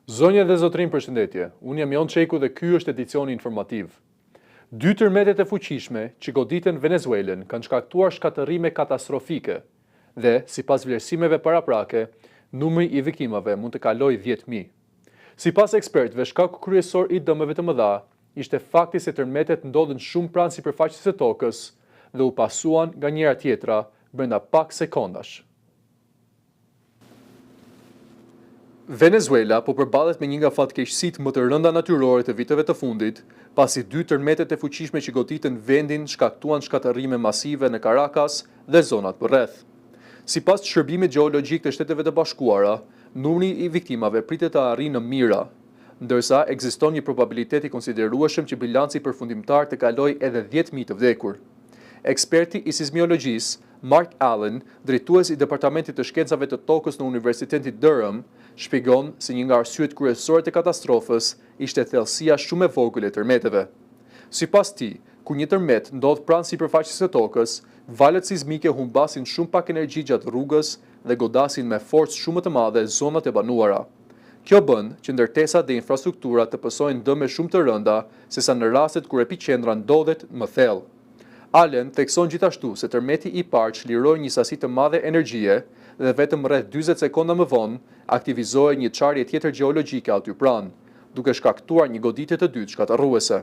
Zonja dhe zotërinj përshëndetje. Unë jam Jon Çeku dhe ky është edicioni informativ. Dy tërmetet e fuqishme që goditën Venezuelën kanë shkaktuar shkatërrime katastrofike dhe, sipas vlerësimeve paraprake, numri i viktimave mund të kalojë 10,000. Sipas ekspertëve, shkaku kryesor i dëmeve të mëdha ishte fakti se tërmetet ndodhën shumë pranë sipërfaqes së tokës dhe u pasuan nga njëra tjetra brenda pak sekondash. Venezuela po përballet me një nga fatkeqësitë më të rënda natyrore të viteve të fundit, pasi dy tërmetet e fuqishme që goditën vendin shkaktuan shkatërrime masive në Caracas dhe zonat përreth. Sipas Shërbimit Gjeologjik të Shteteve të Bashkuara, numri i viktimave pritet të arrijë në mijëra, ndërsa ekziston një probabilitet i konsiderueshëm që bilanci përfundimtar të kalojë edhe 10,000 të vdekur. Eksperti i sizmiologjisë, Mark Allen, drejtues i Departamentit të Shkencave të Tokës në Universitetin Durham, shpjegon se një nga arsyet kryesore të katastrofës ishte thellësia shumë e vogël e tërmeteve. Sipas tij, kur një tërmet ndodh pranë sipërfaqes së tokës, valët sizmike humbasin shumë pak energji gjatë rrugës dhe godasin me forcë shumë më të madhe zonat e banuara. Kjo bën që ndërtesat dhe infrastruktura të pësojnë dëme shumë të rënda sesa në rastet kur epiqendra ndodhet më thellë. Allen thekson gjithashtu se tërmeti i parë çliroi një sasi të madhe energjie dhe vetëm rreth 40 sekonda më vonë aktivizoi një çarje tjetër gjeologjike aty pranë, duke shkaktuar një goditje të dytë shkatërruese.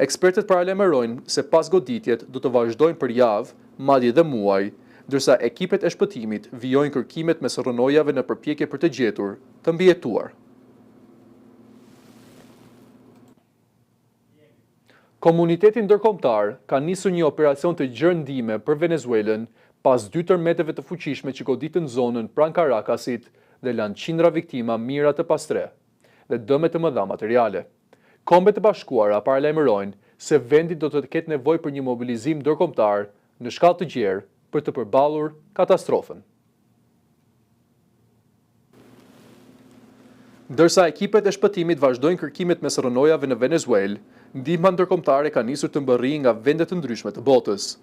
Ekspertët paralajmërojnë se pas goditjet do të vazhdojnë për javë, madje dhe muaj, ndërsa ekipet e shpëtimit vijojnë kërkimet mes rrënojave në përpjekje për të gjetur të mbijetuar. Komuniteti ndërkombëtar ka nisur një operacion të gjerë ndihme për Venezuelën pas dy tërmeteve të fuqishme që goditën zonën pranë Caracasit dhe lanë qindra viktima mijëra të pastrehë dhe dëme të mëdha materiale. Kombet e Bashkuara paralajmërojnë se vendi do të ketë nevojë për një mobilizim ndërkombëtar në shkallë të gjerë për të përballur katastrofën. Ndërsa ekipet e shpëtimit vazhdojnë kërkimet mes rrënojave në Venezuelë, ndihma ndërkombëtare ka nisur të mbërrijë nga vende të ndryshme të botës.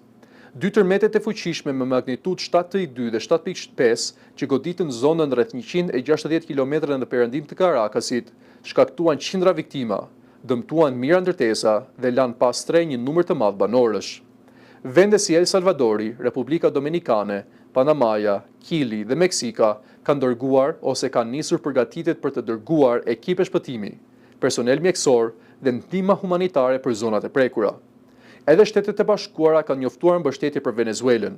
Dy tërmetet e fuqishme me magnitudë 7.2 dhe 7.5 që goditën zonën rreth 160 kilometra në perëndim të Caracasit, shkaktuan qindra viktima, dëmtuan mijëra ndërtesa dhe lanë pa strehë një numër të madh banorësh. Vende si El Salvadori, Republika Dominikane, Panamaja, Kili dhe Meksika kanë dërguar ose kanë nisur përgatitjet për të dërguar ekipe shpëtimi, personel mjekësor dhe ndihma humanitare për zonat e prekura. Edhe Shtetet e Bashkuara kanë njoftuar mbështetje për Venezuelën.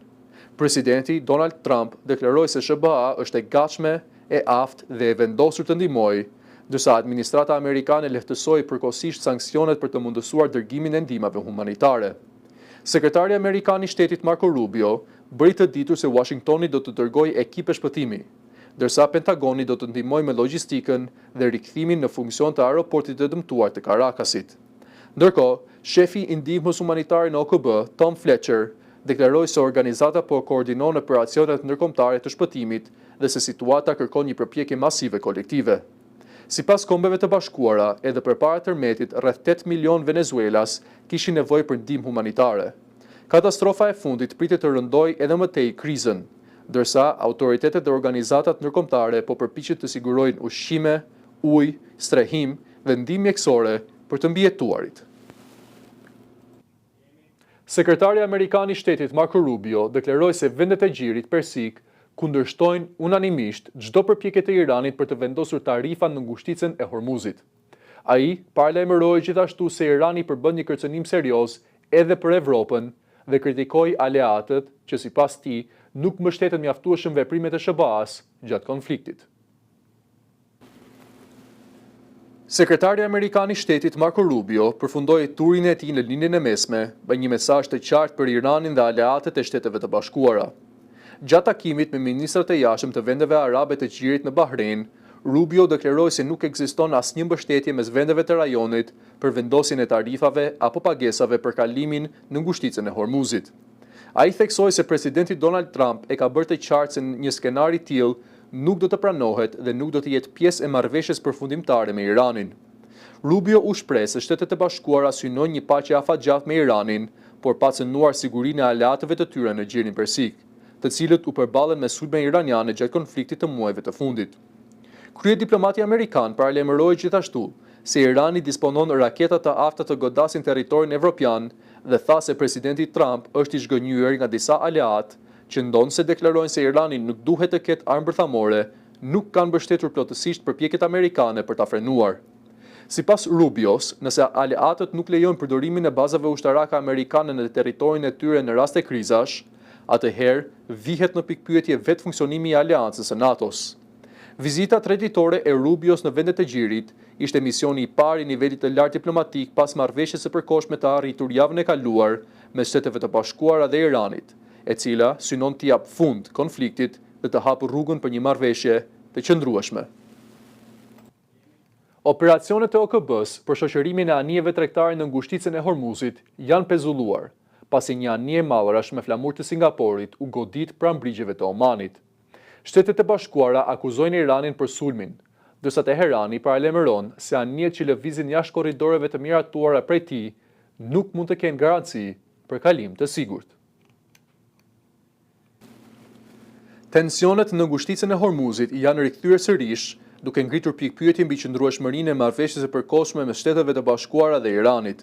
Presidenti Donald Trump deklaroi se SHBA është e gatshme, e aftë dhe e vendosur të ndihmojë, ndërsa administrata amerikane lehtësoi përkohësisht sanksionet për të mundësuar dërgimin e ndihmave humanitare. Sekretari amerikan i Shtetit Marco Rubio bëri të ditur se Washingtoni do të dërgojë ekipe shpëtimi, ndërsa Pentagoni do të ndihmojë me logjistikën dhe rikthimin në funksion të aeroportit të dëmtuar të Caracasit. Ndërkohë, shefi i ndihmës humanitare në OKB, Tom Fletcher, deklaroi se organizata po koordinon operacionet ndërkombëtare të shpëtimit dhe se situata kërkon një përpjekje masive kolektive. Sipas Kombeve të Bashkuara, edhe përpara tërmetit, rreth 8 milion venezuelas kishin nevojë për ndihmë humanitare. Katastrofa e fundit pritet të rëndojë edhe më tej krizën, ndërsa autoritetet dhe organizatat ndërkombëtare po përpiqen të sigurojnë ushqime, ujë, strehim dhe ndihmë mjekësore për të mbijetuarit. Sekretari amerikan i Shtetit Marco Rubio deklaroi se vendet e Gjirit Persik kundërshtojnë unanimisht çdo përpjekje të Iranit për të vendosur tarifa në ngushticën e Hormuzit. Ai paralajmëroi gjithashtu se Irani përbën një kërcënim serioz edhe për Evropën dhe kritikoi aleatët që sipas tij nuk mbështetën mjaftueshëm veprimet e SHBA-s gjatë konfliktit. Sekretari amerikan i Shtetit Marco Rubio përfundoi turin e tij në Lindjen e Mesme me një mesazh të qartë për Iranin dhe aleatët e Shteteve të Bashkuara. Gjatë takimit me ministrat e jashtëm të vendeve arabe të Gjirit në Bahrein, Rubio deklaroi se nuk ekziston asnjë mbështetje mes vendeve të rajonit për vendosjen e tarifave apo pagesave për kalimin në ngushticën e Hormuzit. Ai theksoi se presidenti Donald Trump e ka bërë të qartë se një skenar i tillë nuk do të pranohet dhe nuk do të jetë pjesë e marrëveshjes përfundimtare me Iranin. Rubio u shpreh se Shtetet e Bashkuara synojnë një paqe afatgjatë me Iranin, por pa cënuar sigurinë e aleatëve të tyre në Gjirin Persik, të cilët u përballën me sulme iraniane gjatë konfliktit të muajve të fundit. Kryediplomati amerikan paralajmëroi gjithashtu se Irani disponon raketa të afta të godasin territorin evropian dhe tha se presidenti Trump është i zhgënjyer nga disa aleatë që ndonëse deklarojnë se Irani nuk duhet të ketë armë bërthamore, nuk kanë mbështetur plotësisht përpjekjet amerikane për ta frenuar. Sipas Rubios, nëse aleatët nuk lejojnë përdorimin e bazave ushtarake amerikane në territorin e tyre në raste krizash, atëherë vihet në pikëpyetje vetë funksionimi i aleancës së NATO-s. Vizita treditore e Rubios në vendet e Gjirit ishte misioni i parë i nivelit të lartë diplomatik pas marrëveshjes së përkohshme të arritur javën e kaluar mes Shteteve të Bashkuara dhe Iranit, e cila synon t'i japë fund konfliktit dhe të hapë rrugën për një marrëveshje të qëndrueshme. Operacionet e OKB-së për shoqërimin e anijeve tregtare në Ngushticën e Hormuzit janë pezulluar, pasi një anije mallrash me flamur të Singaporit u godit pranë brigjeve të Omanit. Shtetet e Bashkuara akuzojnë Iranin për sulmin, ndërsa Teherani paralajmëron se anijet që lëvizin jashtë korridoreve të miratuara prej tij nuk mund të kenë garanci për kalim të sigurt. Tensionet në Ngushticën e Hormuzit janë rikthyer sërish, duke ngritur pikëpyetje mbi qëndrueshmërinë e marrëveshjes së përkohshme mes Shteteve të Bashkuara dhe Iranit.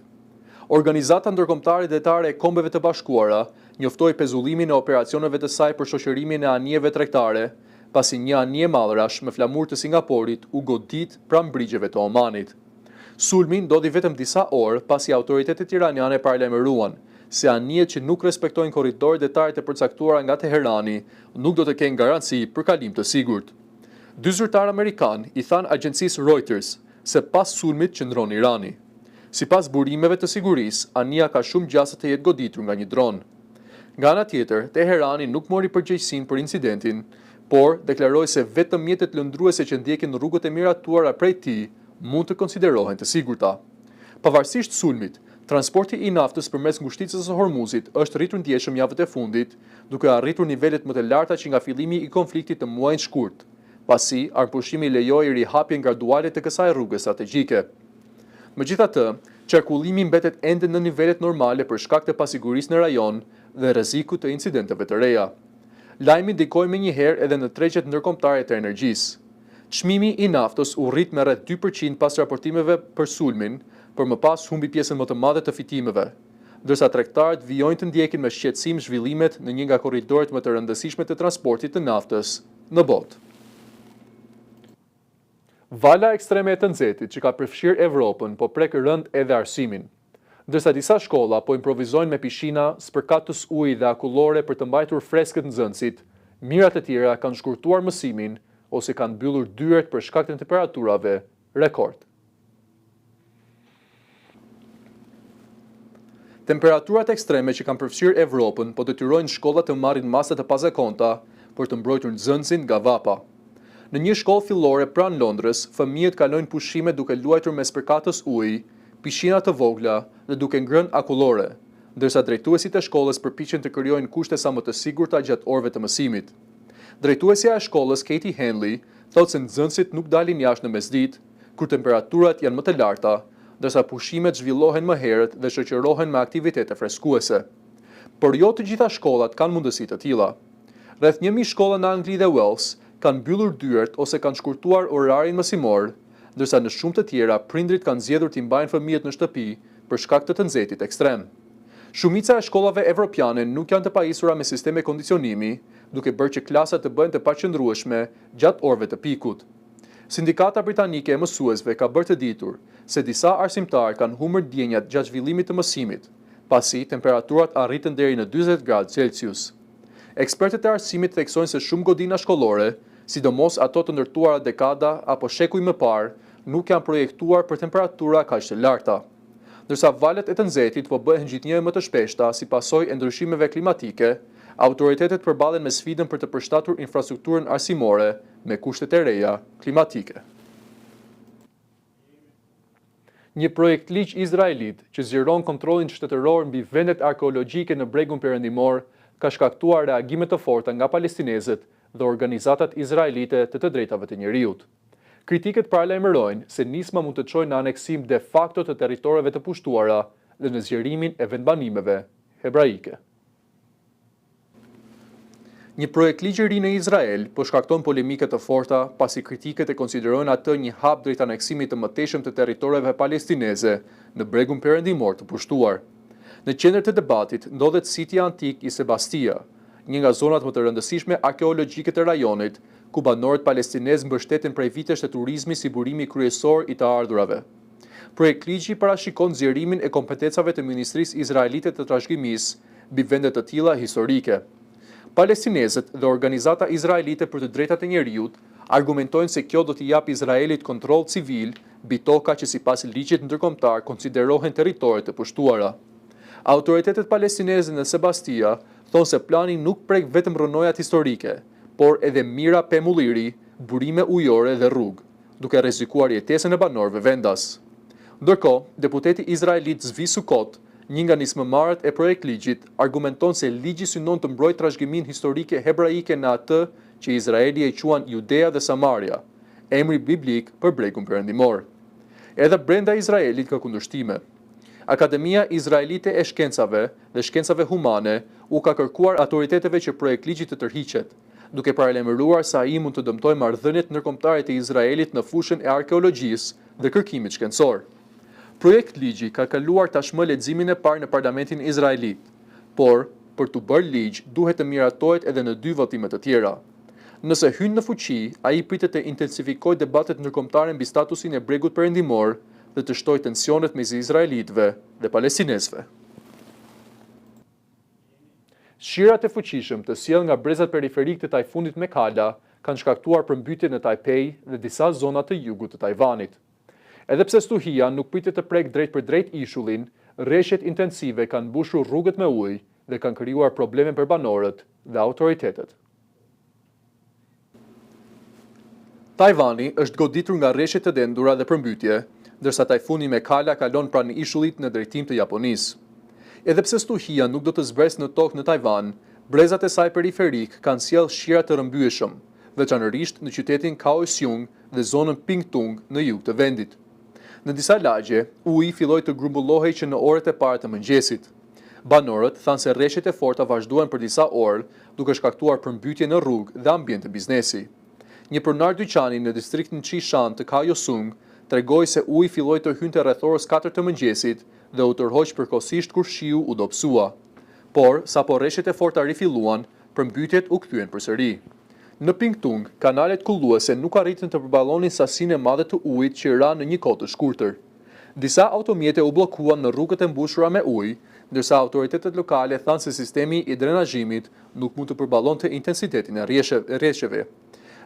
Organizata Ndërkombëtare Detare e Kombeve të Bashkuara njoftoi pezullimin e operacioneve të saj për shoqërimin e anijeve tregtare, pasi një anije mallrash me flamur të Singaporit u godit pranë brigjeve të Omanit. Sulmi ndodhi vetëm disa orë pasi autoritetet iraniane paralajmëruan se anijet që nuk respektojnë korridoret detare të përcaktuara nga Teherani nuk do të kenë garanci për kalim të sigurt. Dy zyrtarë amerikanë i thanë agjencisë Reuters se pas sulmit qëndron Irani. Sipas burimeve të sigurisë, anija ka shumë gjasa të jetë goditur nga një dron. Nga ana tjetër, Teherani nuk mori përgjegjësinë për incidentin, por deklaroi se vetëm mjetet lundruese që ndjekin rrugët e miratuara prej tij mund të konsiderohen të sigurta. Pavarësisht sulmit, transporti i naftës përmes Ngushticës së Hormuzit është rritur ndjeshëm javët e fundit, duke arritur nivelet më të larta që nga fillimi i konfliktit në muajin shkurt, pasi armëpushimi lejoi rihapjen graduale të kësaj rruge strategjike. Megjithatë, qarkullimi mbetet ende nën nivelet normale për shkak të pasigurisë në rajon dhe rrezikut të incidenteve të reja. Lajmi ndikoi menjëherë edhe në tregjet ndërkombëtare të energjisë. Çmimi i naftës u rrit me rreth 2% pas raportimeve për sulmin, por më pas humbi pjesën më të madhe të fitimeve, ndërsa tregtarët vijojnë të ndjekin me shqetësim zhvillimet në një nga korridoret më të rëndësishme të transportit të naftës në botë. Vala ekstreme e të nxehtit që ka përfshirë Evropën po prek rëndë edhe arsimin. Ndërsa disa shkolla po improvizojnë me pishina, spërkatës uji dhe akullore për të mbajtur freskët nxënësit, mijëra të tjera kanë shkurtuar mësimin ose kanë mbyllur dyert për shkak të temperaturave rekord. Temperaturat ekstreme që kanë përfshirë Evropën po detyrojnë shkollat të marrin masa të pazakonta për të mbrojtur nxënësit nga vapa. Në një shkollë fillore pranë Londrës, fëmijët kalojnë pushimet duke luajtur me spërkatës uji, pishina të vogla dhe duke ngrënë akullore, ndërsa drejtuesit e shkollës përpiqen të krijojnë kushte sa më të sigurta gjatë orëve të mësimit. Drejtuesja e shkollës Katie Henley thotë se nxënësit nuk dalin jashtë në mesditë, kur temperaturat janë më të larta, ndërsa pushimet zhvillohen më herët dhe shoqërohen me aktivitete freskuese. Por jo të gjitha shkollat kanë mundësi të tilla. Rreth 1000 shkolla në Angli dhe Wales kanë mbyllur dyert ose kanë shkurtuar orarin mësimor, ndërsa në shumë të tjera prindërit kanë zgjedhur t'i mbajnë fëmijët në shtëpi për shkak të të nxehtit ekstrem. Shumica e shkollave evropiane nuk janë të pajisura me sisteme kondicionimi, duke bërë që klasat të bëhen të paqëndrueshme gjatë orëve të pikut. Sindikata Britanike e Mësuesve ka bërë të ditur se disa arsimtarë kanë humbur ndjenjat gjatë zhvillimit të mësimit, pasi temperaturat arritën deri në 40 gradë Celsius. Ekspertët e arsimit theksojnë se shumë godina shkollore, sidomos ato të ndërtuara dekada apo shekuj më parë, nuk janë projektuar për temperatura kaq të larta. Ndërsa valët e të nxehtit po bëhen gjithnjë e më të shpeshta si pasojë e ndryshimeve klimatike, autoritetet përballen me sfidën për të përshtatur infrastrukturën arsimore me kushtet e reja klimatike. Një projektligj izraelit që zgjeron kontrollin shtetëror mbi vendet arkeologjike në bregun perëndimor ka shkaktuar reagime të forta nga palestinezët dhe organizatat izraelite të të drejtave të njeriut. Kritikët paralajmërojnë se nisma mund të çojë në aneksim de facto të territoreve të pushtuara dhe në zgjerimin e vendbanimeve hebraike. Një projektligj i ri në Izrael po shkakton polemika të forta pasi kritikët e konsiderojnë atë një hap drejt aneksimit të mëtejshëm të territoreve palestineze në Bregun Perëndimor të pushtuar. Në qendër të debatit ndodhet siti antik i Sebastia, një nga zonat më të rëndësishme arkeologjike të rajonit, ku banorët palestinezë mbështeten prej vitesh te turizmi si burimi kryesor i të ardhurave. Projektligji parashikon zgjerimin e kompetencave të Ministrisë Izraelite të Trashëgimisë mbi vende të tilla historike. Palestinezët dhe organizata izraelite për të drejtat e njeriut argumentojnë se kjo do t'i japë Izraelit kontroll civil mbi toka që sipas ligjit ndërkombëtar konsiderohen territore të pushtuara. Autoritetet palestineze në Sebastia thonë se plani nuk prek vetëm rrënojat historike, por edhe mijëra pemë ulliri, burime ujore dhe rrugë. duke rrezikuar jetesën e banorëve vendas. Ndërkohë, deputeti izraelit Zvi Sukkot, një nga nismëmarrët e projektligjit, argumenton se ligji synon të mbrojë trashëgiminë historike hebraike në atë që Izraeli e quan Judea dhe Samaria, emri biblik për Bregun Perëndimor. Edhe brenda Izraelit ka kundërshtime. Akademia Izraelite e Shkencave dhe Shkencave Humane u ka kërkuar autoriteteve që projektligji të tërhiqet, duke paralajmëruar se ai mund të dëmtojë marrëdhëniet ndërkombëtare të Izraelit në fushën e arkeologjisë dhe kërkimit shkencor. Projektligji ka kaluar tashmë leximin e parë në parlamentin izraelit, por për t'u bërë ligj duhet të miratohet edhe në dy votime të tjera. Nëse hyn në fuqi, ai pritet të intensifikojë debatet ndërkombëtare mbi statusin e Bregut Perëndimor dhe të shtojë tensionet mes izraelitëve dhe palestinezëve. Shirat e fuqishëm të sjellë nga brezat periferikë të tajfunit Mekhala kanë shkaktuar përmbytje në Taipei dhe disa zona të jugut të Tajvanit. Edhe pse stuhia nuk pritet të prekë drejtpërdrejt ishullin, reshjet intensive kanë mbushur rrugët me ujë dhe kanë krijuar probleme për banorët dhe autoritetet. Tajvani është goditur nga reshje të dendura dhe përmbytje, ndërsa tajfuni Mekhala kalon pranë ishullit në drejtim të Japonisë. Edhe pse stuhia nuk do të zbresë në tokë në Tajvan, brezat e saj periferikë kanë sjellë shira të rrëmbyeshëm, veçanërisht në qytetin Kaohsiung dhe zonën Pingtung në jug të vendit. Në disa lagje, uji filloi të grumbullohej që në orët e para të mëngjesit. Banorët thanë se reshjet e forta vazhduan për disa orë, duke shkaktuar përmbytje në rrugë dhe ambiente biznesi. Një pronar dyqani në distriktin Chishan të Kaohsiung tregoi se uji filloi të hynte rreth orës katër të mëngjesit dhe u tërhoq përkohësisht kur shiu u dobësua. Por, sapo reshjet e forta rifilluan, përmbytjet u kthyen përsëri. Në Pingtung, kanalet kulluese nuk arritën të përballonin sasinë e madhe të ujit që ra në një kohë të shkurtër. Disa automjete u bllokuan në rrugët e mbushura me ujë, ndërsa autoritetet lokale thanë se sistemi i drenazhimit nuk mund të përballonte intensitetin e reshjeve.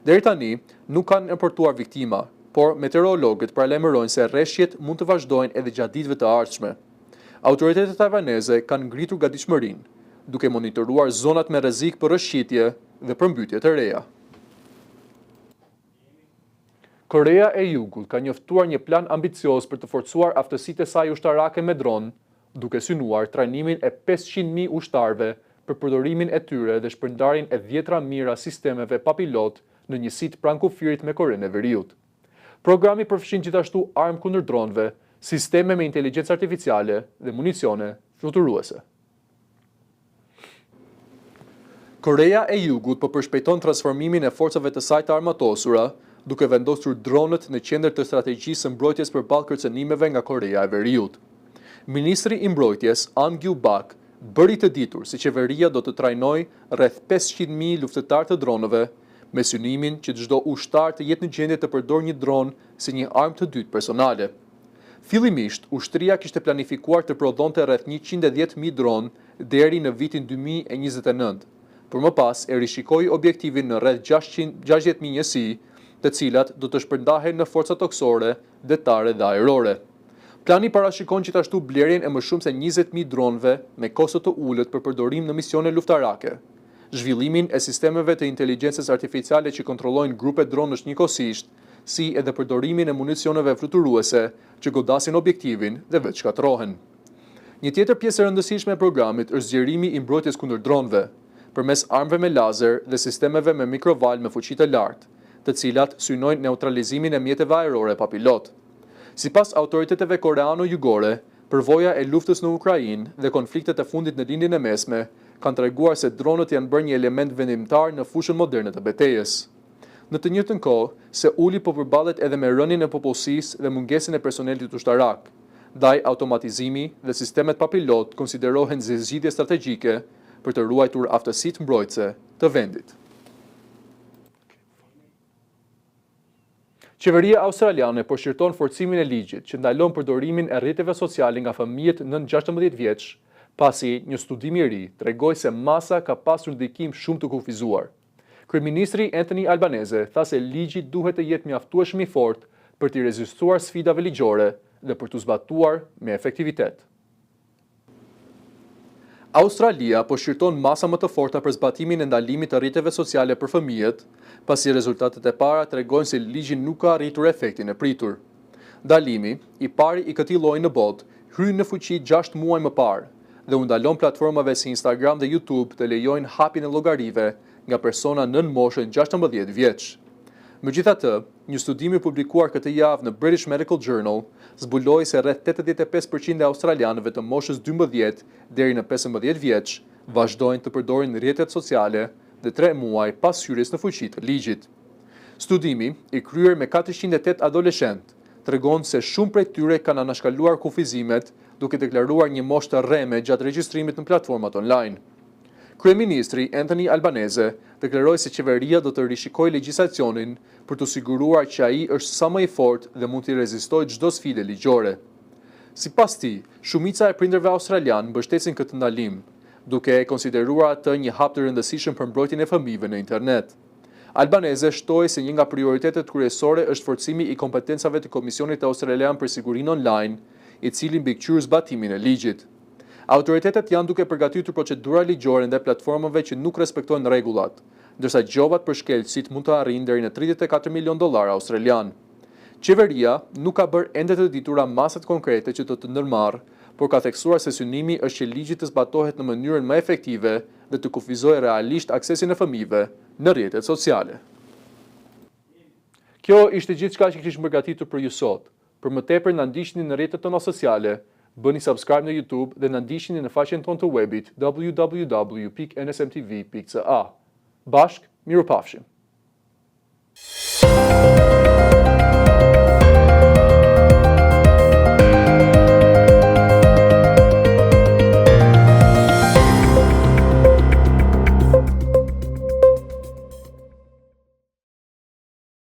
Deri tani, nuk kanë raportuar viktima, por meteorologët paralajmërojnë se reshjet mund të vazhdojnë edhe gjatë ditëve të ardhshme. Autoritetet tajvaneze kanë ngritur gatishmërinë, duke monitoruar zonat me rrezik për rrëshqitje dhe përmbytje të reja. Koreja e Jugut ka njoftuar një plan ambicioz për të forcuar aftësitë e saj ushtarake me dronë, duke synuar trajnimin e 500,000 ushtarëve për përdorimin e tyre dhe shpërndarjen e dhjetëra mijëra sistemeve pa pilot në njësitë pranë kufirit me Korenë e Veriut. Programi përfshin gjithashtu armë kundër dronëve, sisteme me inteligjencë artificiale dhe municione fluturuese. Koreja e Jugut po përshpejton transformimin e forcave të saj të armatosura, duke vendosur dronët në qendër të strategjisë së mbrojtjes përballë kërcënimeve nga Koreja e Veriut. Ministri i Mbrojtjes, Ahn Gyu-bak, bëri të ditur se qeveria do të trajnojë rreth 500,000 luftëtarë të dronëve, me synimin që çdo ushtar të jetë në gjendje të përdorë një dron si një armë të dytë personale. Fillimisht, ushtria kishte planifikuar të prodhonte rreth 110,000 dronë deri në vitin 2029, por më pas e rishikoi objektivin në rreth 660,000 njësi, të cilat do të shpërndahen në forca tokësore, detare dhe ajrore. Plani parashikon gjithashtu blerjen e më shumë se 20,000 dronëve me kosto të ulët për përdorim në misione luftarake, zhvillimin e sistemeve të inteligjencës artificiale që kontrollojnë grupe dronësh njëkohësisht, si edhe përdorimin e municioneve fluturuese që godasin objektivin dhe vetë shkatërrohen. Një tjetër pjesë e rëndësishme e programit është zgjerimi i mbrojtjes kundër dronëve, përmes armëve me lazer dhe sistemeve me mikrovalë me fuqi të lartë, të cilat synojnë neutralizimin e mjeteve ajrore pa pilot. Sipas autoriteteve koreano-jugore, përvoja e luftës në Ukrainë dhe konfliktet e fundit në Lindjen e Mesme kanë treguar se dronët janë bërë një element vendimtar në fushën moderne të betejës. Në të njëjtën kohë, Seuli po përballet edhe me rënien e popullsisë dhe mungesën e personelit ushtarak, ndaj automatizimi dhe sistemet pa pilot konsiderohen si zgjidhje strategjike për të ruajtur aftësitë mbrojtëse të vendit. Qeveria australiane po shqyrton forcimin e ligjit që ndalon përdorimin e rrjeteve sociale nga fëmijët nën 16 vjeç, pasi një studim i ri tregoi se masa ka pasur ndikim shumë të kufizuar. Kryeministri Anthony Albanese tha se ligji duhet të jetë mjaftueshëm i fortë për t'i rezistuar sfidave ligjore dhe për t'u zbatuar me efektivitet. Australia po shqyrton masa më të forta për zbatimin e ndalimit të rrjeteve sociale për fëmijët, pasi rezultatet e para tregojnë se ligji nuk ka arritur efektin e pritur. Ndalimi, i pari i këtij lloji në botë, hyri në fuqi gjashtë muaj më parë dhe u ndalon platformave si Instagram dhe YouTube të lejojnë hapjen e llogarive nga persona nën moshën 16 vjeç. Megjithatë, një studim i publikuar këtë javë në British Medical Journal zbuloi se rreth 85% e australianëve të moshës 12 deri në 15 vjeç vazhdojnë të përdorin rrjetet sociale dhe 3 muaj pas hyrjes në fuqi të ligjit. Studimi, i kryer me 408 adoleshentë, tregon se shumë prej tyre kanë anashkaluar kufizimet duke deklaruar një moshë të rreme gjatë regjistrimit në platformat online. Kryeministri Anthony Albanese deklaroi se qeveria do të rishikojë legjislacionin për t'u siguruar që ai është sa më i fortë dhe mund t'i rezistojë çdo sfide ligjore. Sipas tij, shumica e prindërve australianë mbështesin këtë ndalim, duke e konsideruar atë një hap të rëndësishëm për mbrojtjen e fëmijëve në internet. Albanese shtoi se një nga prioritetet kryesore është forcimi i kompetencave të Komisionit Australian për Sigurinë Online, i cili mbikëqyr zbatimin e ligjit. Autoritetet janë duke përgatitur procedura ligjore ndaj platformave që nuk respektojnë rregullat, ndërsa gjobat për shkelësit mund të arrijnë deri në 34 milion dollar australian. Qeveria nuk ka bërë ende të ditura masat konkrete që do të ndërmarrë, por ka theksuar se synimi është që ligji të zbatohet në mënyrën më efektive dhe të kufizojë realisht aksesin e fëmijëve në rrjetet sociale. Kjo ishte gjithçka që kishim përgatitur për ju sot. Për më tepër na ndiqni në rrjetet tona sociale, bëni subscribe në YouTube dhe na ndiqni në faqen tonë të webit www.nsmtv.ca. Bashkë, mirupafshim!